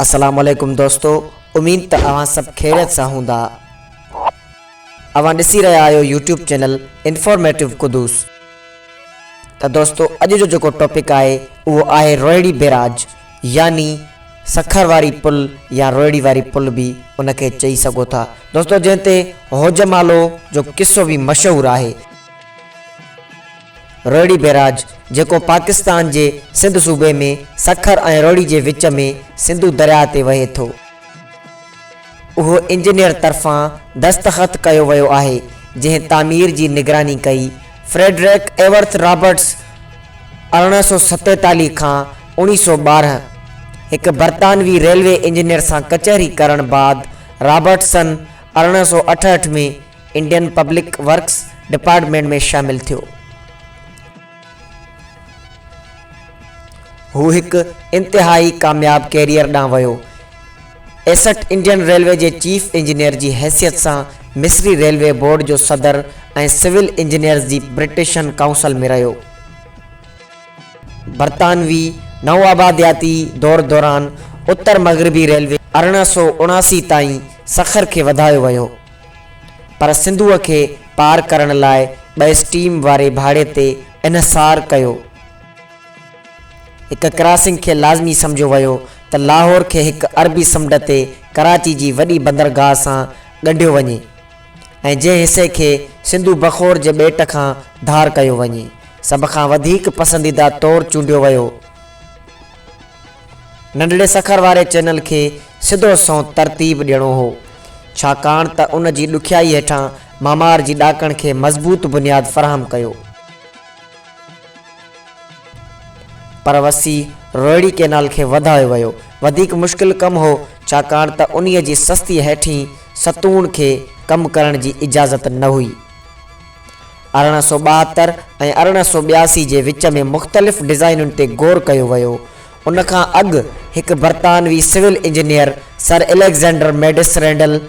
السلام عليڪم دوستو اميد ته اوهان سڀ خيريت سان هوندا اوهان ڏسي رهيا آهيو يوٽيوب چينل انفارميٽو قدوس ته دوستو اڄ جو جيڪو ٽاپڪ آهي اهو آهي روهڙي بيراج يعني سکر واري پل يا روهڙي واري پل به ان کي چئي سگهو ٿا دوستو جنهن تي هوجمالو جو قصو به مشهور آهي. روهڙي بئراج، جيڪو پاڪستان جي سنڌ صوبي ۾ سکر ۽ روهڙي جي وچ ۾ سنڌو درياهه تي وهي ٿو. اهو انجنيئر طرفان دستخط ڪيو ويو آهي، جنهن تعمير جي نگراني ڪئي. فريڊرڪ ايورٿ رابرٽس، 1847 کان 1912، هڪ برطانوي ريلوي انجنيئر سان ڪچهري ڪرڻ بعد Robertson 1868 ۾ Indian public works department ۾ شامل ٿيو. هو هڪ انتهائي ڪامياب ڪيريئر ڏانهن ويو. ايسٽ انڊين ريلوي جي چيف انجنيئر جي حيثيت سان مصري ريلوي بورڊ جو صدر ۽ سول انجنيئرز جي برٽشن ڪائونسل ۾ رهيو. برطانوي نوآبادياتي دور دوران اتر مغربي ريلوي 1879 تائين سکر کي وڌايو ويو. پر سنڌوء کي پار ڪرڻ لاء ٻه اسٽيم واري ڀاڙي تي انحصار ڪيو. هڪ ڪراسنگ کي لازمي سمجهيو ويو ته لاهور کي هڪ عربي سمنڊ تي ڪراچي جي وڏي بندرگاهه سان ڳنڍيو وڃي ۽ جنهن حصي کي سنڌو بخور جي ٻيٽ کان ڌار ڪيو وڃي، سڀ کان وڌيڪ پسنديده طور چونڊيو ويو. ننڍڙي سکر واري چينل کي سڌو سنئون ترتيب ڏيڻو هو، ڇاڪاڻ ته ان جي ڏکيائي هيٺان معمار جي ڏاڪڻ کي مضبوط بنياد فراهم ڪيو. پر وسيع روهڙي ڪينال کي وڌايو ويو. وڌيڪ مشڪل ڪم هو، ڇاڪاڻ ته انهيء جي سستي هيٺين ستون کي ڪم ڪرڻ جي اجازت نه هئي. 1872 ۽ 1882 جي وچ ۾ مختلف ڊزائينن تي غور ڪيو ويو. ان کان اڳ هڪ برطانوي civil engineer sir Alexander Meadows Rendel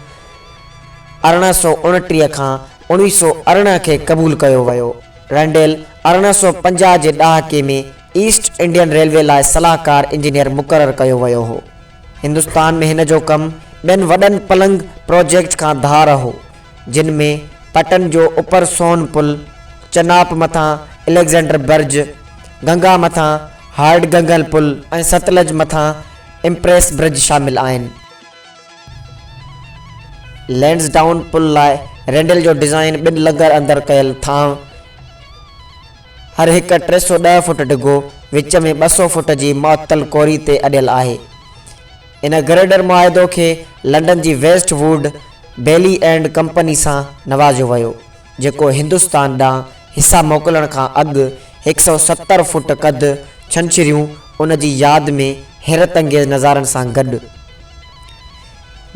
1829 کان 1918 کي قبول ڪيو ويو. رينڊل 1850 جي ڏهاڪي ۾ ايسٽ انڊين ريلوي لاء صلاحڪار انجنيئر مقرر ڪيو ويو هو. هندستان ۾ هن جو ڪم ٻين وڏن پلنگ پروجيڪٽ کان ڌار هو. جن ۾ پٽن جو اپر سون پل، چناب مٿان اليگزينڊر برج، گنگا مٿان هارڊ گنگل پل ۽ ستلج مٿان امپريس برج شامل آهن. لينڊزڊائون پل لاء رينڊل جو ڊزائين ٻن لنگر اندر ڪيل ٿانء، هر هڪ 310 فوٽ ڊگهو، وچ ۾ 200 فوٽ جي معطل ڪوري تي اڏيل آهي. ان گريڊر معاهدو کي لنڊن جي West Wood, Bailey and company سان نوازيو ويو، جيڪو هندستان ڏانهن حصا موڪلڻ کان اڳ هڪ سئو 70 فوٽ قد ڇنڇريون ان جي ياد ۾ حيرت انگيز نظارن سان گڏ.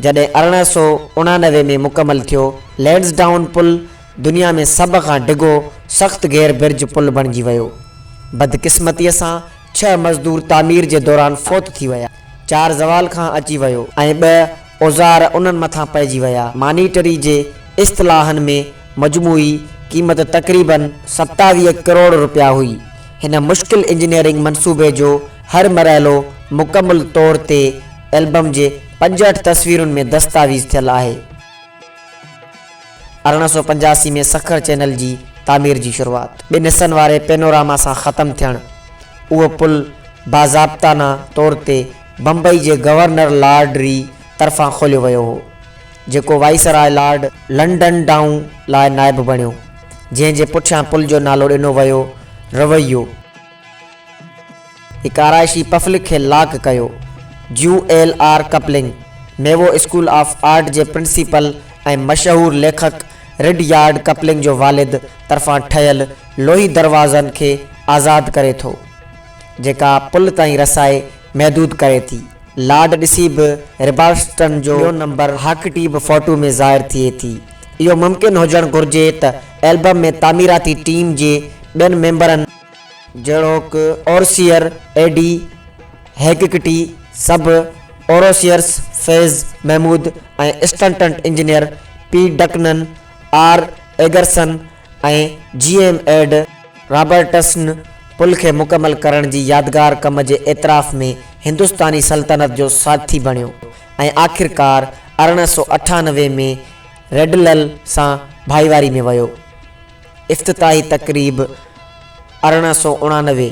جڏهن 1889 ۾ مڪمل ٿيو، لينڊزڊائون پل دنيا ۾ سڀ کان ڊگهو سخت گيئر برج پل بڻجي ويو. بدقسمتيء سان ڇهه مزدور تعمير جي دوران فوت ٿي ويا، چار زوال کان اچي ويو ۽ ٻه اوزار انهن مٿان پئجي ويا. مانيٽري جي اصطلاحن ۾ مجموعي قيمت تقريباً 27 ڪروڙ رپيا هئي. هن مشڪل انجنيئرنگ منصوبي جو هر مرحلو مڪمل طور تي البم جي 65 تصويرن ۾ دستاويز ٿيل آهي. 1885 ۾ سکر چينل جي تعمير جي شروعات. ٻن حصن واري پينوراما سان ختم ٿيڻ، اهو پل باضابطانه طور تي بمبئي جي گورنر لارڊ ري طرفان کوليو ويو هو، جيڪو وائسراء لارڊ لنڊن ڊائون لاء نائب بڻيو، جنهن جي پٺيان پل جو نالو ڏنو ويو رويو. هڪ آرائشي پفلڪ کي لاڪ ڪيو. جيو L R Kipling, Mayo school of art جي پرنسپل ۽ مشهور ليکڪ رڊ يارڊ ڪپلنگ جو والد، طرفان ٺهيل لوهي دروازن کي آزاد ڪري ٿو، جيڪا پل تائين رسائي محدود ڪري ٿي. لاڊ ڏسي به ربارسٽن جو ٻيو نمبر هاڪٽي به فوٽو ۾ ظاهر ٿئي ٿي. اهو ممڪن هجڻ گهرجي ته البم ۾ تعميراتي ٽيم جي ٻين ميمبرن، جهڙوڪ overseer ايڊي هيگڪٽي، sub اوروسيئرس Faiz Mahmood ۽ assistant engineer P Dickson, R Egerson ۽ G M Ed Robertson پل کي مڪمل ڪرڻ جي يادگار ڪم جي اعتراف ۾ هندستاني سلطنت جو ساٿي بڻيو ۽ آخرڪار 1898 ۾ ريڊلل سان ڀائيواري ۾ ويو. افتتاحي تقريب 1889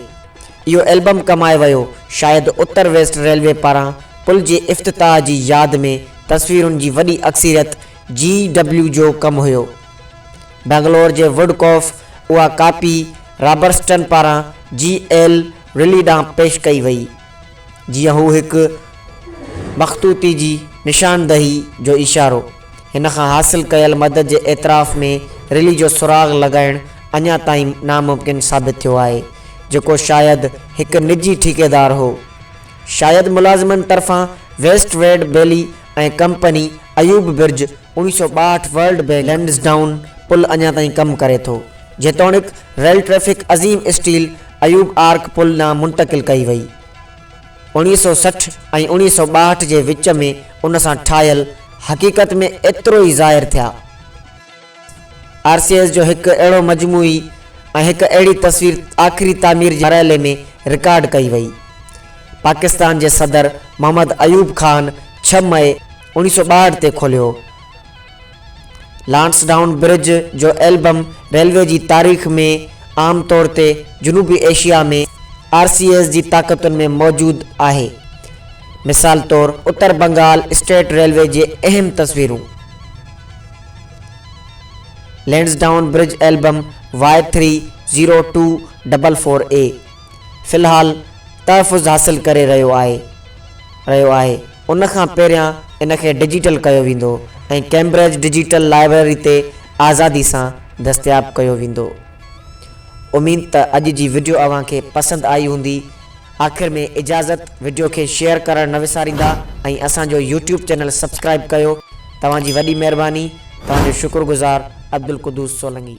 اهو البم ڪمائي ويو، شايد اتر ويسٽ ريلوي پاران پل جي افتتاح جي ياد ۾ تصويرن جي وڏي اڪثريت جي ڊبليو جو ڪم هيو. بئنگلور جي ووڊڪوف اها ڪاپي رابرسٽن پاران جي ايل رلي ڏانهن پيش ڪئي وئي، جيئن هو هڪ مخطوطي جي نشاندهي جو اشارو. هن کان حاصل ڪيل مدد جي اعتراف ۾ رلي جو سراغ لڳائڻ اڃا تائين ناممڪن ثابت ٿيو آهي، جيڪو شايد هڪ نجي ٺيڪيدار هو. شايد ملازمن طرفان West Read Bailey ۽ company Ayub bridge, 1962 world bank Lansdowne پل اڃا تائين ڪم ڪري ٿو، جيتوڻيڪ ريل ٽريفڪ عظيم اسٽيل ايوب آرڪ پل ڏانهن منتقل ڪئي وئي. 1960 ۽ 1962 جي وچ ۾ ان سان ٺاهيل حقيقت ۾ ايترو ئي ظاهر ٿيا. آر سي ايس جو هڪ اهڙو مجموعي ۽ هڪ اهڙي تصوير آخري تعمير جي مرحلي ۾ رڪارڊ ڪئي وئي. پاڪستان جي صدر محمد ايوب خان ڇهه مئي 1962 تي کوليو. لانسڊائون برج جو البم ريلوي جي تاريخ ۾ عام طور تي جنوبي ايشيا ۾ آر سي ايس جي طاقتن ۾ موجود آهي. مثال طور اتر بنگال اسٽيٽ ريلوي جي اهم تصويرون. Lansdowne bridge album Y three zero two double four اي في الحال تحفظ حاصل ڪري رهيو آهي رهيو آهي. ان کان پهريان ان کي ڊجيٽل ڪيو ويندو ۽ ڪيمبرج ڊجيٽل لائبريري تي آزادي سان دستياب ڪيو ويندو. اميد ته اڄ جي وڊيو اوهان کي پسند آئي هوندي. آخر ۾ اجازت وڊيو کي شيئر ڪرڻ نه وساريندا ۽ اسان جو يوٽيوب چينل سبسڪرائيب ڪيو. توهان جي وڏي مهرباني. توهان جو شڪر گذار عبدالقدوس سولنگي.